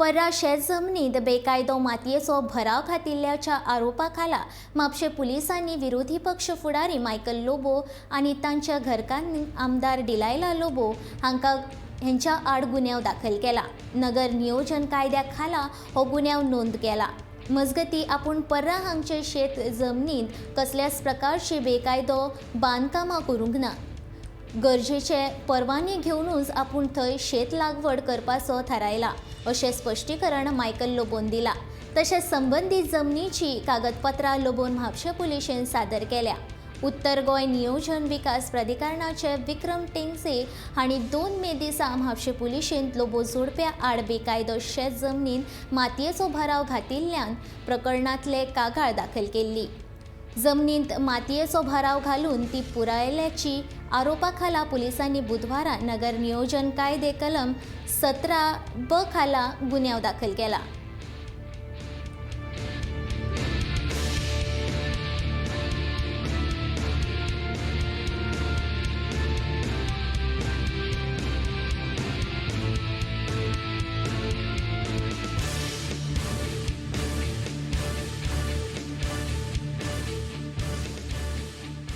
पर्रा शेत जमनीत बेकायदो मातयेचो भराव घातिल्ल्याच्या आरोपा खाला म्हापशें पुलिसांनी विरोधी पक्ष फुडारी मायकल लोबो आनी तांच्या घरकान्न आमदार डिलायला लोबो हांकां हेंच्या आड गुन्यांव दाखल केला. नगर नियोजन कायद्या खाला हो गुन्यांव नोंद केला. मजगती, आपूण पर्रा हांगचे शेत जमनीत कसल्याच प्रकारची बेकायदो बांदकामां करूंक ना, गरजेचे परवाने घेवनूच आपूण थंय शेत लागवड करपाचो थारायला, अशें स्पश्टीकरण मायकल लोबोन दिला. तशेंच संबंदीत जमनीची कागदपत्रां लोबोन म्हापशें पुलिशेन सादर केल्या. उत्तर गोंय नियोजन विकास प्राधिकरणाचे विक्रम टेंगसे हांणी 2 मे दिसा म्हापशें पुलिशेंत लोबो जोडप्या आड बेकायदो शेत जमनीन मातयेचो भराव घातिल्ल्यान प्रकरणांतले कागाळ दाखल केल्ली. जमनींत मातयेचो भराव घालून ती पुरायल्याची आरोपा खाला पुलिसांनी बुधवारा नगर नियोजन कायदे कलम 17 ब खाला गुन्यांव दाखल केला.